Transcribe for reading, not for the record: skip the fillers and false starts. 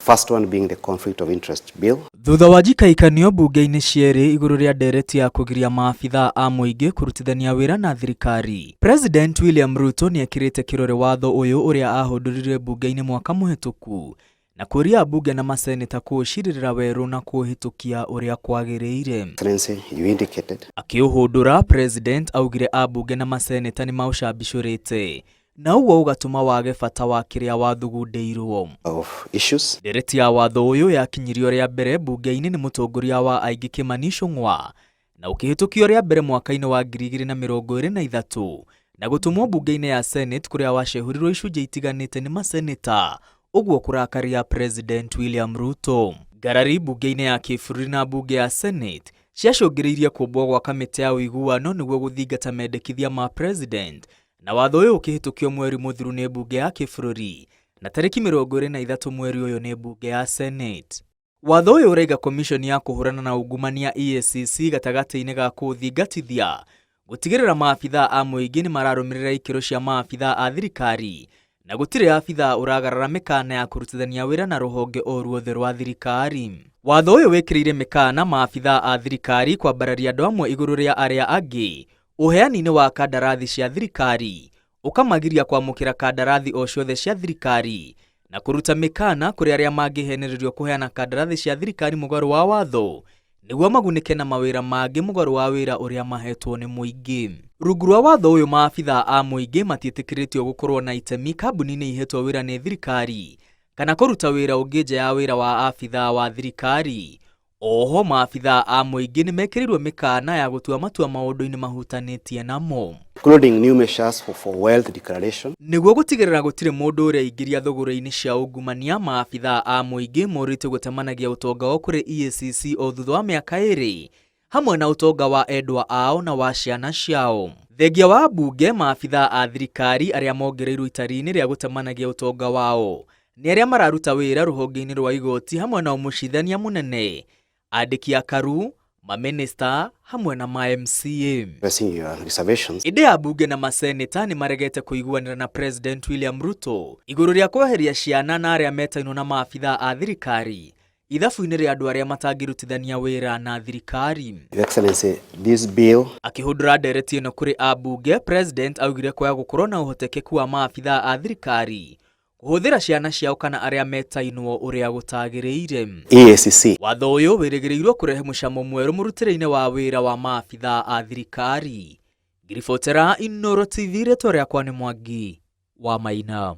First one being the Conflict of Interest Bill. Thutha wa njikaikanio mbunge-inĩ cierĩ igũrũ rĩa ndereti ya kũgiria maabithaa a mũingĩ kũrutithania wĩra na thirikari, President William Ruto nĩekĩrĩte kĩrore watho ũyũ ũrĩa ahũndũrire mbunge-inĩ mwaka mũhĩtũku na kũria ambunge na maseneta kũũcirĩrĩra werũ na kũũhĩtũkia ũrĩa kwagĩrĩire. Excellency, you indicated Akĩũhũndũra, President augire ambunge na maseneta nĩmaũcambicũrĩte na ũguo ũgatũma wage bata wa kĩrĩa wathugundĩirwo. of issues. Ndereti ya watho ũyũ yakinyirio rĩa mbere mbunge-inĩ nĩ mũtongoria wa aingĩ Kimani Ichung'wa na ũkĩhĩtũkio rĩa mbere mwaka-inĩ wa 2023 na gũtũmwo mbunge-inĩ ya Senate kũrĩa wacehũrirwo icunjĩ itiganĩte nĩ maseneta ũguo kũrakaria President William Ruto. Ngarari mbunge-inĩ ya kĩbũrũri na mbunge ya Senate ciacũngĩrĩirie kũmbwo gwa kamĩtĩ ya ũiguano nĩguo gũthingata mendekithia ma President na watho ũyũ ũkĩhĩtũkio mweri mũthiru nĩ mbunge ya kĩbũrũri na tarĩki 23 mweri ũyũ nĩ mbunge ya Senate. Watho ũyũ ũraiga komishoni ya kũhũrana na ungumania EACC gatagatĩ-inĩ ga kũũthingatithia gũtigĩrĩra maabithaa a mũingĩ nĩ mararũmĩrĩra ikĩro cia maabithaa a thirikari na gũtirĩ abithaa ũragarara mĩkana ya kũrutithania wĩra na rũhonge o ruothe rwa thirikari. Watho ũyũ wĩkĩrĩire mĩkana maabithaa a thirikari kwambararia andũ amwe igũrũ rĩa arĩa angĩ ũheani-inĩ wa kandarathi cia thirikari, ũkamagiria kwamũkĩra kandarathi o ciothe cia thirikari na kũruta mĩkana kũrĩ arĩa mangĩhenererio kũheana kandarathi cia thirikari mũgarũ wa watho nĩguo magunĩke na mawĩra mangĩ mũgarũ wa wĩra ũrĩa mahetwo nĩ mũingĩ. Rungu rwa watho ũyũ maabithaa a mũingĩ matiĩtĩkĩrĩtio gũkorwo na itemi kambuni-inĩ ihetwo wĩra nĩ thirikari kana kũruta wĩra ũngĩ nja ya wĩra wa abithaa wa thirikari. Oho maabithaa a mũingĩ nĩmekĩrĩirwo mĩkana ya gũtua matua maũndũ-inĩ mahutanĩtie namo. Including new measures for wealth declaration. Nĩguo gũtigĩrĩra gũtirĩ mũndũ ũreingĩria thũgũrĩ-inĩ cia ungumania, maabithaa a mũingĩ morĩtio gũtemanagia ũtonga wao kũrĩ EACC o thutha wa mĩaka ĩrĩ hamwe na ũtonga wa endwa ao na wa ciana ciao. Thengia wa mbunge, maabithaa a thirikari arĩa mongereirwo itari-inĩ rĩa gũtemanagia ũtonga wao nĩ arĩa mararuta wĩra rũhonge-inĩ rwa igoti hamwe na ũmũcithania mũnene, andĩki akaru, mamĩnĩsta hamwe na ma MCA. Pressing your reservations. Ĩndĩ ambunge na maseneta nĩ maregete kũiguanĩra na President William Ruto igũrũ rĩa kweheria ciana na arĩa metainwo na maabithaa a thirikari ithabu-inĩ rĩa andũ arĩa matangĩrutithania wĩra na thirikari. Your Excellency, this bill Akĩhũndũra ndereti ĩno kũrĩ ambunge, President augire kwaya gũkorwo na ũhotekeku wa maabithaa a thirikari kũhũthĩra ciana ciao kana arĩa metainwo ũrĩa gũtagĩrĩire. EACC Watho ũyũ wĩrĩgĩrĩirwo kũrehe mũcamo mwerũ mũrutĩre-inĩ wa wĩra wa maabithaa a thirikari. Ngiribotera Inooro TV, rĩtwa rĩakwa nĩ Mwangi wa Maina.